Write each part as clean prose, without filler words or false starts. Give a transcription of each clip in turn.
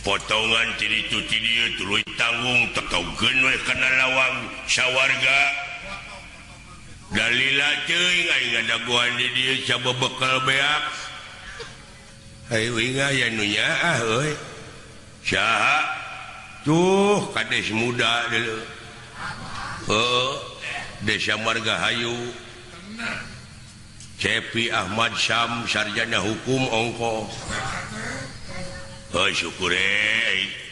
Potongan tuluy tanggung tetaukeun we kana lawang sawarga. Dalila teuing aing ngadagoan di dieu sabebekel beak. Hayu aya nu nyaah euy. Saha? Tuh kades muda deuleu. Heuh, Desa Margahayu. Cepi Ahmad Syam sarjana hukum ongkoh. Oh, syukur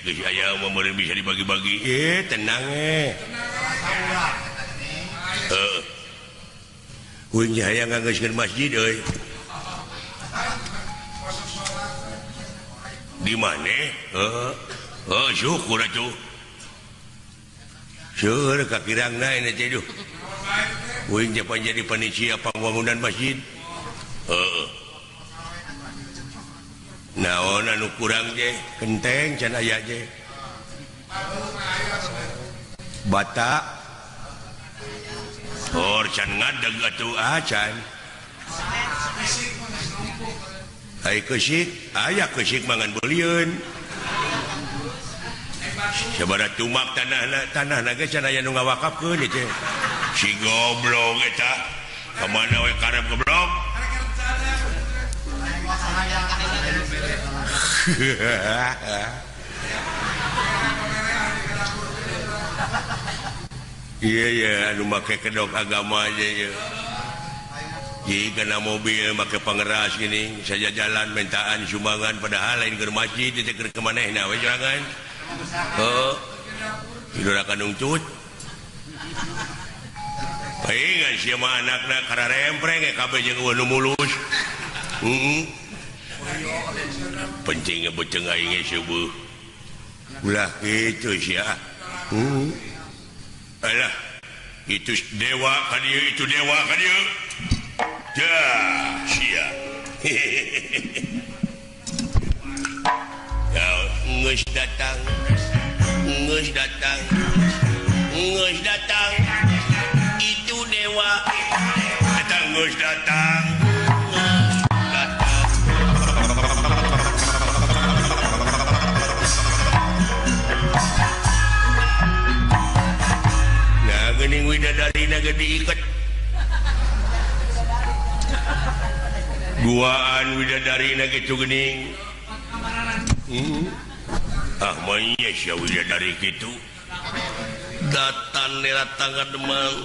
geus aya mah bisa dibagi-bagi. Tenang Heeh. Uing hayang nganggeuskeun masjid euy. Di mana? Heeh. Oh, syukur atuh. Seueur kakirangna ini teh duh. Uing teh jadi panitia pembangunan masjid. Heeh. Naon anu kurang je kenteng can aya je bata or can ngadeg atuh acan ai keusik aya keusik mangan beulieun sabaraha tumak tanahna tanahna ge can aya nu ngawakafkeun ieu teh si goblok eta ka mana we karep goblok. Iya ya, anu make kedok agama aja ya. Jadi kena mobil make pangeras gini, saja jalan mintaan sumbangan padahal lain keur masjid teh keur kemanehna we sorangan. Heuh. Tidura kanungtut. Paingan sia mah anakna kararempreng kabeh jeung eueuh nu mulus. Heeh. Penting beuteung aing ge seueuh. Ulah kitu sia. Alah, itu dewa ka dieu, itu dewa ka dieu. Dah, sia. Ya, geus datang. Geus datang. Geus datang. Itu dewa. Eta geus datang. Geuning widadarina ge diiket. Duaan widadarina kitu geuning. Ah manya sia widadari kitu. Datan datang ka Demang.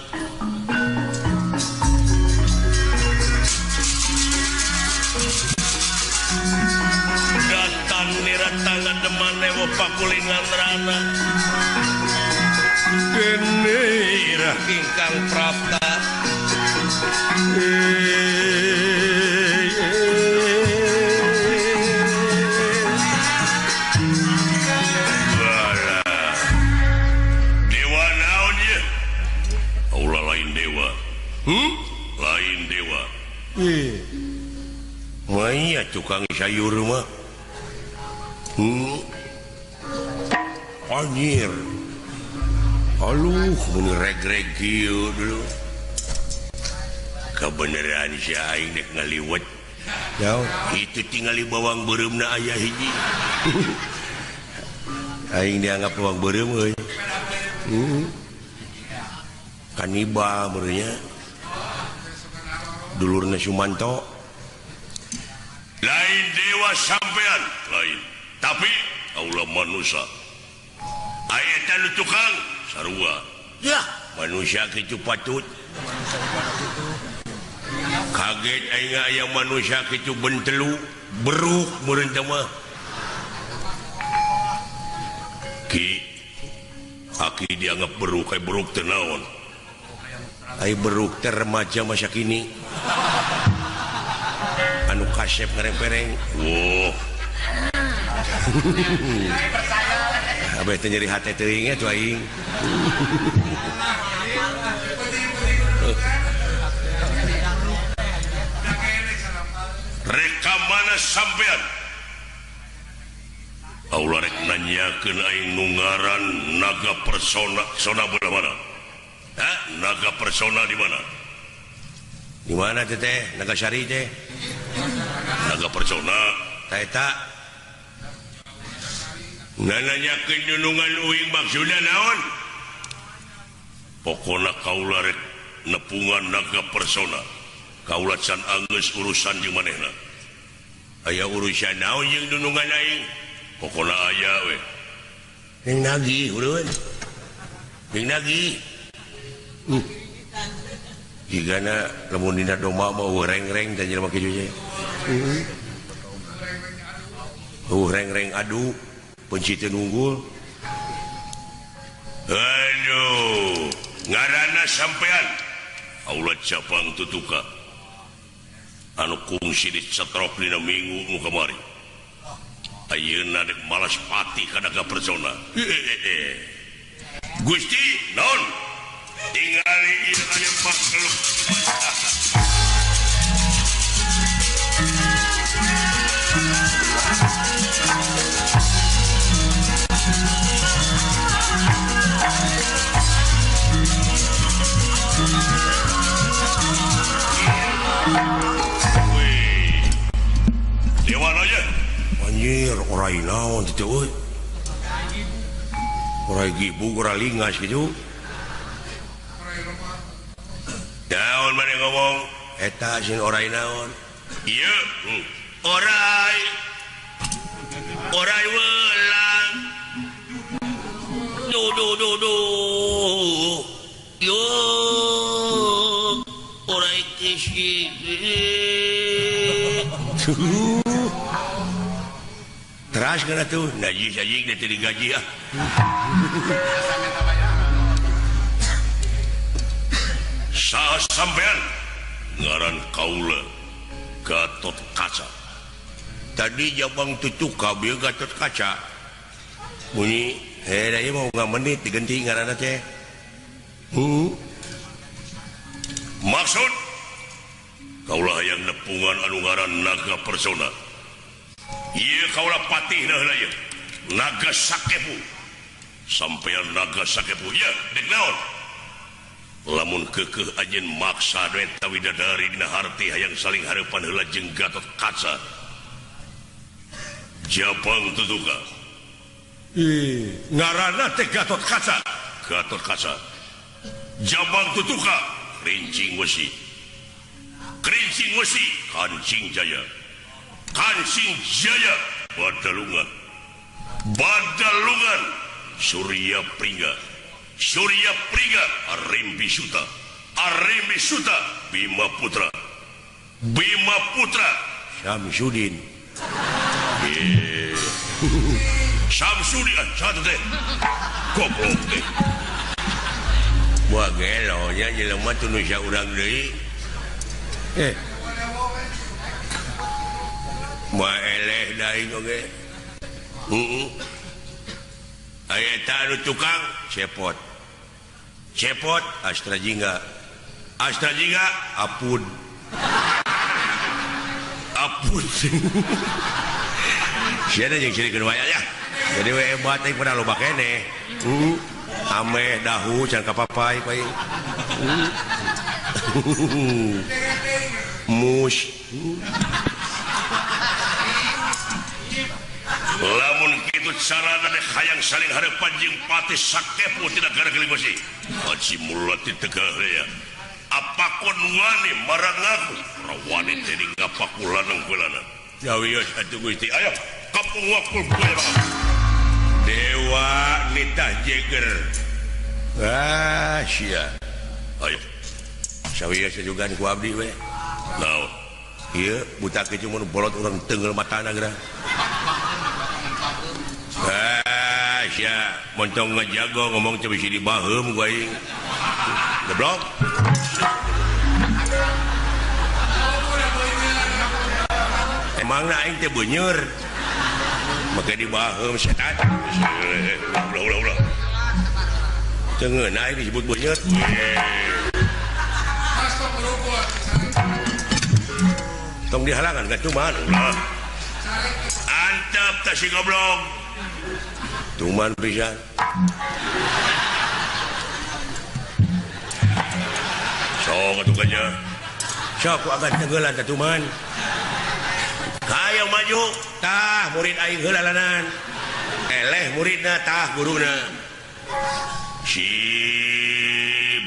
Datan datang ka Demang ewo pakulingan rana. Genirah ingkang prapta Bala dewa naon ye? Allah lain dewa. Lain dewa. Maya tukang sayur mah. Anjir. Aduh, mun reg-reg kieu dulu. Kebenaran si aing dek ngaliwet. Itu tingali bawang beureumna aya hiji. Aing dianggap bawang beureum euy. Kaniba meureunnya. Dulurna Sumanto. Lain dewa sampean, lain. Tapi Allah manusia. Aya teh nu tukang sarua. Ya, manusia kitu patut. Kaget aing aya manusia kitu bentelu, beruk meureun teh mah. Ki, aki dianggap beruk, kayak beruk teh naon. Ai beruk teh remaja masa kini. Anu kasep ngereng-pereng. Wow. Abeh teh nyeri hate teuing atuh aing. Reka mana sampean? Aula rek nanyakeun aing nu ngaran naga persona sona belah mana? Hah? Naga persona di mana? Di mana teh teh? Naga Syari teh. Naga persona ta eta. Nanyakeun dunungan uing maksudna naon? Pokona kaula rek nepungan naga persona. Kaula can anggeus urusan jeung manehna. Aya urusan naon jeung dunungan aing? Pokona aya we. Ning nagih urun. Ning nagih. Jigana lamun dina domba mah eueuh reng-reng teh jelema kitu teh. Eueuh reng-reng adu penciteun unggul. Aduh, ngaranna sampean. Aula Japang Tutuka. Anu kungsi dicetrok dina minggu nu kamari. Ayeuna dek malas pati ka naga persona. Gusti, naon? Tingali ieu aya makhluk. Anjir, orai naon teh euy. Orai gibug, orai lingas kitu. Naon maneh ngomong? Eta sing orai naon? Ieu, orai. Orai welang. Du du du du. Yo. Orai kisi. Teras kana tuh, najis anjing teh digaji ah. Saha sampean? Ngaran kaula Gatot Kaca. Tadi Jabang Tutuka bieu Gatot Kaca. Bunyi, da ieu mah unggal menit digenti ngaranna teh. Maksud kaula hayang nepungan anu ngaran naga persona. Ieu kaula patihna heula ieu. Naga Sakepu. Sampean naga Sakepu ieu dek naon? Lamun keukeuh anjeun maksa eta widadari dina harti hayang saling hareupan heula jeung Gatot Kaca. Japang Tutuka. Ih, ngaranna teh Gatot Kaca. Gatot Kaca. Jabang Tutuka, Rincing Wesi. Kerincing Wesi, Kancing Jaya. Kancing Jaya, Badalungan. Badalungan, Surya Pringga. Surya Pringga, Arimbi Suta. Arimbi Suta, Bima Putra. Bima Putra, Syamsudin. Syamsudin, satu teh. Goblok teh. Wah gelo nya jelema teu nu saurang deui. Moal eleh da aing oge. Heeh. Aya eta anu tukang cepot. Cepot Astra Jingga. Astra Jingga apun. Apun. Sia jeung cirikeun wae ya. Jadi we hebat aing pada loba keneh. Ameh dahu can kapapai paing. Mus. Lamun kitu carana dek hayang saling hareupan jeung Patih Sakepu tidak gara geuling besi. Haji Mulati tegah ya. Apakon wani marang aku? Rawani teh ngapaku lanang kulana. Jawios atuh Gusti. Ayo kapung wakul poe. Dewa nitah jeger. Ah sia. Ayo. Sawios juga ku abdi we. Naon? Ieu buta kitu mun bolot urang tenggel matana geura. Ah sia, montong ngajago ngomong teh bisi dibaheum ku aing. Goblok. Emangna aing teh beuneur. Make dibaheum setan. Ulah ulah ulah. Teu ngeunah aing disebut beuneur. Tong dihalangan kan cuman ulah. Antep teh si goblok. Tuman pisan. Sok atuh kanya. Sok ku agan tenggelan teh tuman. Hayo maju tah murid aing heula lanan. Eleh muridna tah guruna. Si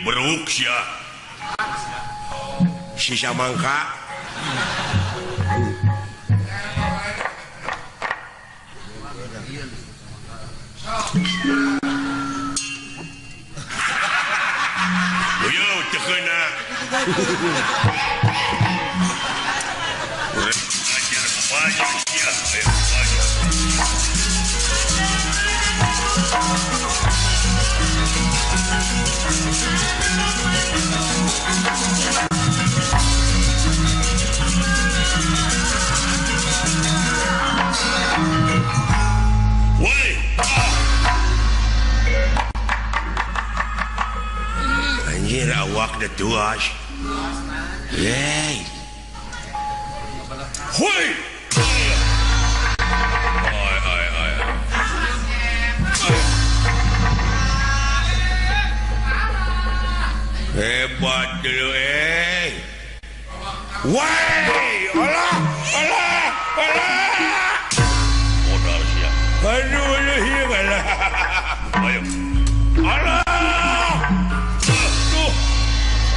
beruk sia. Si samangka. Yo teu keuna. Ajar maju sia, ayo maju. Woi. Anjir awak dah tuas. Yeay. Hoi. Ai ai ai. Hebat dulu eh. Woi, Allah, Allah, Allah. Modal sia. Aduh, aduh, ieu Allah. Ayo. Allah. Tuh.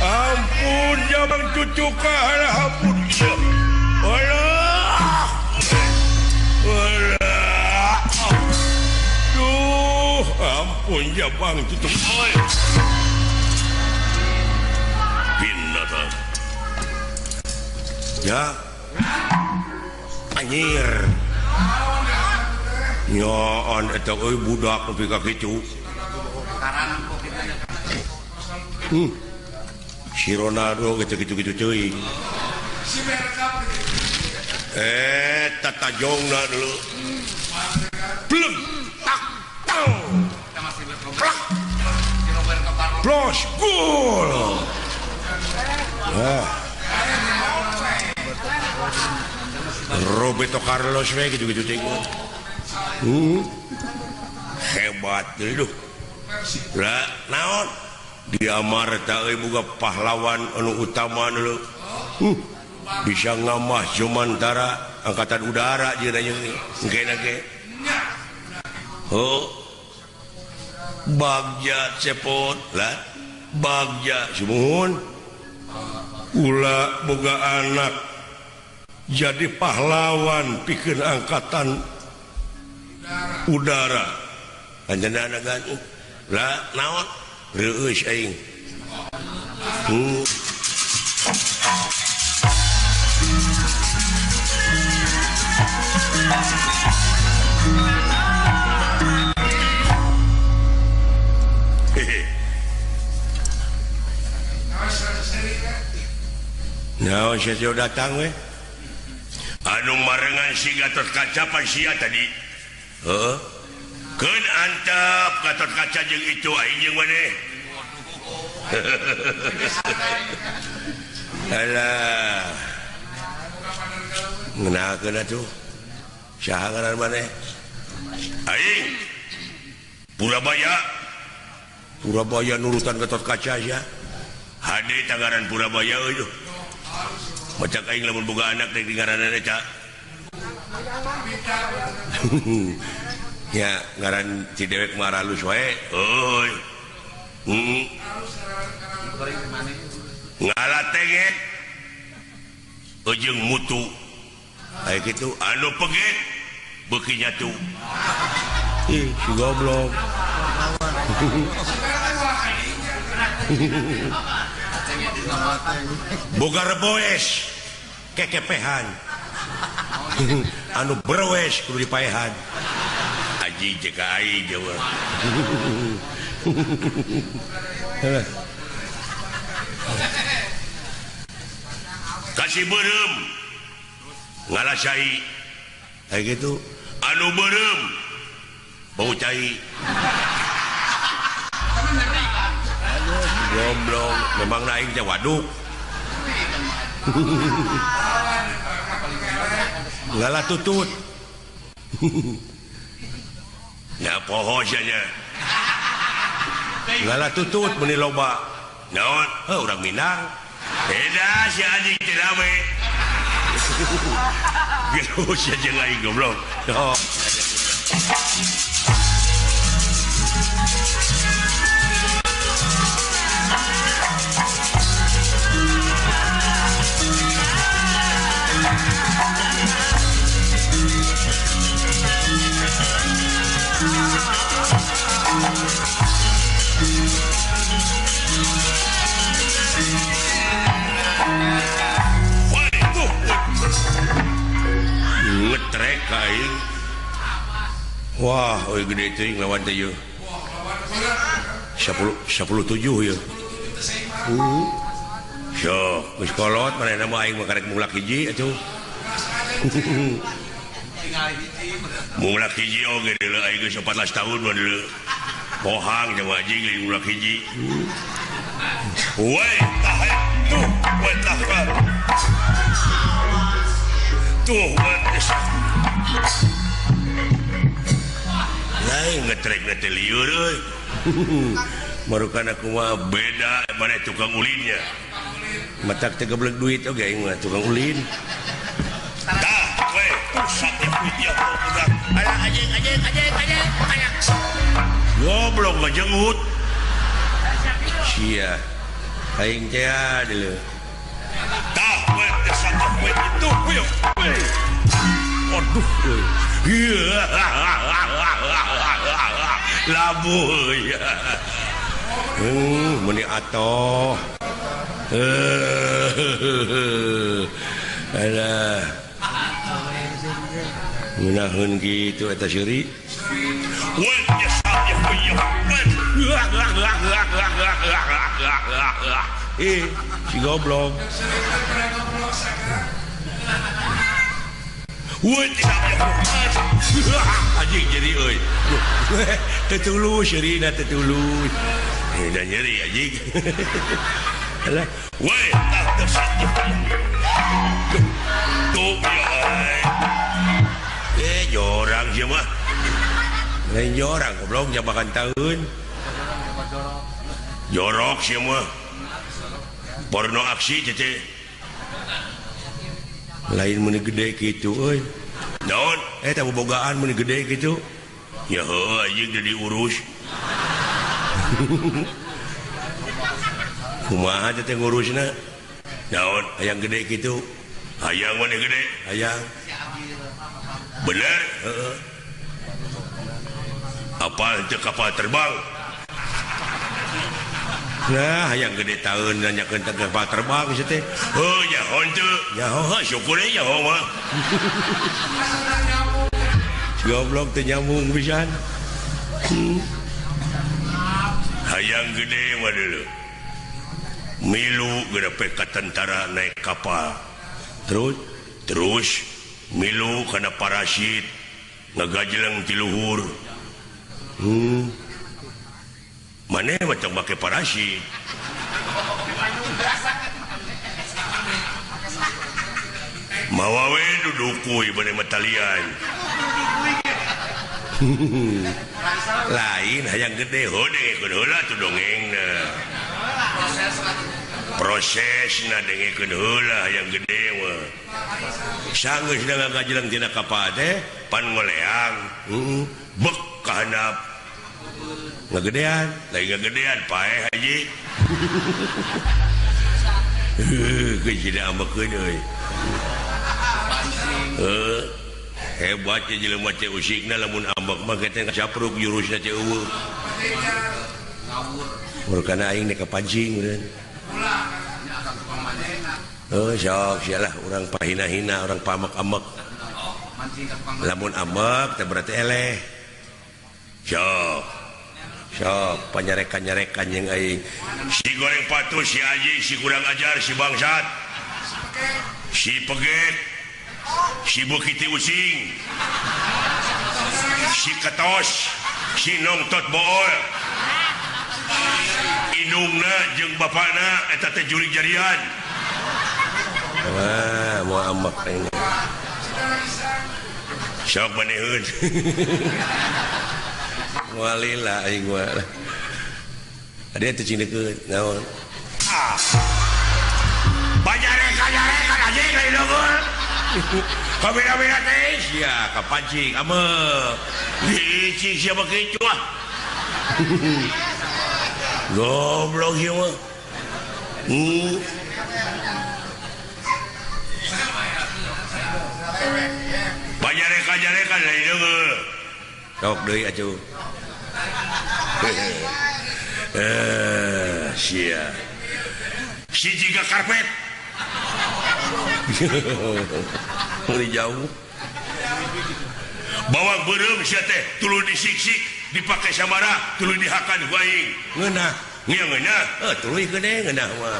Ampun jabang cucu ka alah ampun. Allah. Allah. Duh, ampun jabang cucu. Pindah. Ya. Anjir. Nyoon eta euy budak nepi ka kitu. Si Ronaldo gitu-gitu teuing. Eh, tatajongna dulu. Bleng tak tang. Plak. Blos gol. Ah. Roberto Carlos we gitu-gitu teuing. Hebat dulu. Lah, naon? Di Amarta euy boga pahlawan anu utama dulu. Bisa ngamah Jumantara angkatan udara jeung engke ge. Oh. Bagja cepot lah. Bagja sumuhun. Ulah boga anak jadi pahlawan pikeun angkatan udara. Anjeunna kan lah naon? Reueus aing. Naon sia datang we? Anu marengan si Gatot Kaca pan sia tadi. Heuh. Keun antep Gatot Kaca jeung itu aing jeung maneh. Alah. Ngenakeun atuh. Saha ngaran maneh? Aing Purabaya. Purabaya nurutan Gatot Kaca sia. Hade tangaran Purabaya euy. Macak aing lamun boga anak rek ngaranna eta. Ya ngaran si dewek mah halus wae. Euy. Ngalatenget ujung mutu. Aya kitu anu peget beuki nyatu. Ih, si goblok. Boga reboes kekepehan. Anu berwes kudu dipaehan. Aji jeung aing jawa. Kasih beureum ngalah cai. Kayak gitu. Anu beureum bau cai. Goblok, memang aing teh waduk. Ngalah tutut. Ya poho sia nya. Ngalah tutut meuni loba. Naon? Heuh urang Minang. Beda si anjing teh rame. Geus sia jeung aing goblok. Oh. Ngetrek aing. Wah, euy gede teuing lawan teh ieu. 10 17 ieu. Sok, geus kolot manehna mah aing mah karek mulak hiji atuh. Mulak hiji oge deuleu aing geus 14 tahun mah deuleu. Pohang jeung anjing lain mulak hiji. Woi, tah tuh, woi tah. Tuh, lain ngetrek teh lieur euy. Marukan aku mah beda mana tukang ulinnya. Matak teh geblek duit oge aing mah tukang ulin. Tah, we, pusat ya budak. Alah anjing anjing anjing anjing. Goblok ngejenggut. Sia. Aing teh deuleu. Tah, we, satu we itu we. Aduh euy. Labuh ya. Meni atoh. Alah. Ngeunaheun kitu eta seuri. Si goblok. Anjing jadi euy. Teu tulus seurina teu tulus. Da nyeri anjing. Alah, woi, tuh ya. Jorang sia mah. Lain jorang goblok jabakan taeun. Jorok sia mah. Porno aksi teh. Lain meuni gede kitu euy. Naon? Eta bobogaan meuni gede kitu. Ya heuh anjing teu diurus. Kumaha teh ngurusna? Naon hayang gede kitu? Hayang meuni gede, hayang. Bener? Heeh. Apal teu kapal terbang? Nah, hayang gede taeun nanyakeun teh kapal terbang sia teh. Heuh, nyaho teu? Nyaho, syukur we nyaho mah. Goblok teu nyambung pisan. Hayang gede mah deuleu. Milu geura ka tentara naik kapal. Terus milu kana parasit ngagajleng ti luhur. Maneh mah tong make parasit. Mawa we dudukuy bade mah talian. Lain hayang gede heuh dengekeun heula tuh dongengna. Prosesna dengekeun heula hayang gede mah. Sanggeus ngagajleng tina kapal teh pan ngoleang. Bek ka handap. Ngagedean, lain ngagedean paeh haji. Heuh, geus tidak ambekeun euy. Heuh, hebat ye jelema teh usikna lamun ambek mah teh capruk jurusna teh eueuh. Murkana aing nek kapancing meureun. Heuh, sok sia lah urang pahina-hina, urang pamek-amek. Lamun ambek teh berarti eleh. Sok. Sok panyarekan-nyarekan jeung aing. Si goreng patuh, si anjing, si kurang ajar, si bangsat. Si Peget, si Bukiti Using, si Ketos, si Nongtot Bool. Indungna jeung bapana eta teh jurig jarian. Wah, moal ambek aing. Sok maneheun. Moal lila aing mah. Ade teh cing deukeut naon? Ah. Bajarekan anjing lain dongol. Kabeda-beda teh sia kapancing ame. Licik sia mah kitu ah. Goblok ieu mah. Bajarekan lain dongol. Sok deui atuh. Sia. Si jiga karpet. Mulai jauh. Bawang beureum sia teh tuluy disiksik, dipake samara, tuluy dihakan ku aing. Ngeunah, ngeunah. Heuh, tuluy gede ngeunah mah.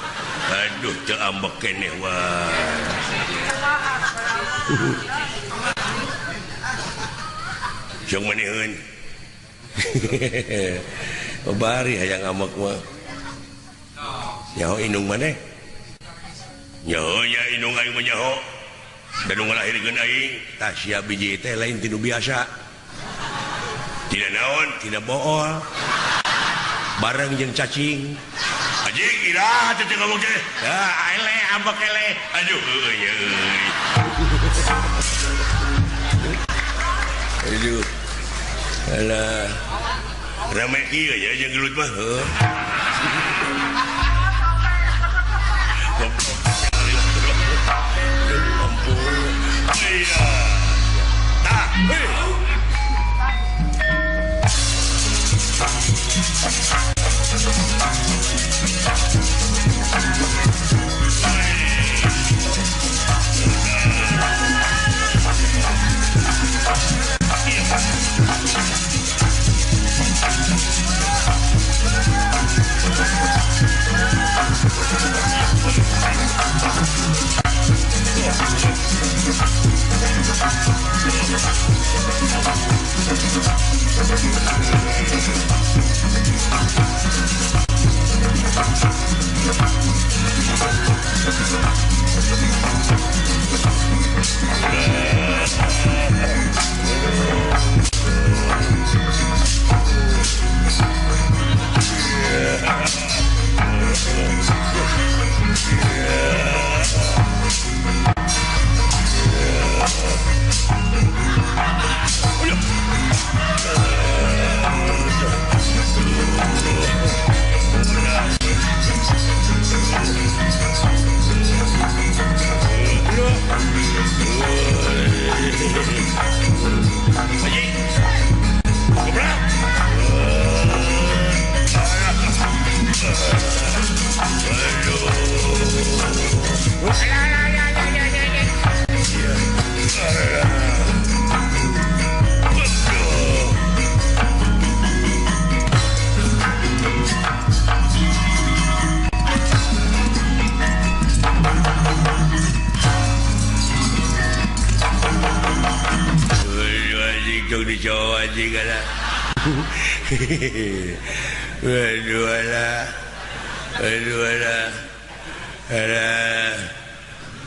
Aduh, teu ambek keneh wae. Jeung maneheun. Bari hayang ambek mah. Nyaho indung maneh? Nyaho nya indung aing mah nyaho. Dan nu ngalahirkeun aing tah sia biji teh lain tinu biasa. Tidak naon, tidak bool. Bareng jeung cacing. Anjing iraha teh ngomong teh. Ah, eleh ambek eleh. Aduh heueuh nya euy. Aduh. Alah. Rame kieu nya jeung gelut mah heuh.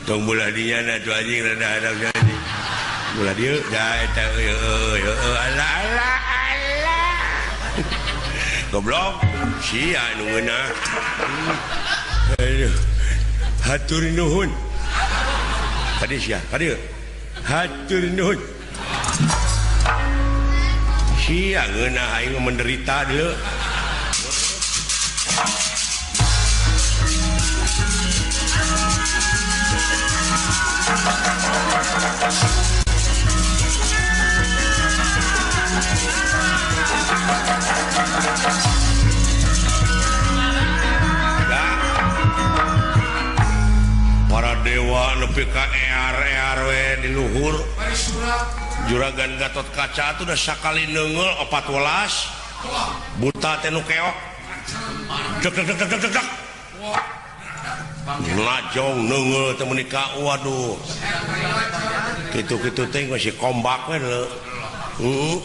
Tong bola dinya na tu anjing rada hadap anjing. Bola dieu da eta euy ala ala ala. Goblok sia nu ngeunah. Aduh. Hatur nuhun. Kadieu sia, kadieu. Hatur nuhun. Sia ngeunah aing menderita deui. Para dewa nepi ka ear-ear we di luhur. Juragan Gatot Kaca tuh udah sakali neunggeul 14 buta teh nu keok. Dek dek dek dek dek. Lajong neungeul teh meuni ka waduh. Kitu-kitu teh masih kombak we leu. Heeh.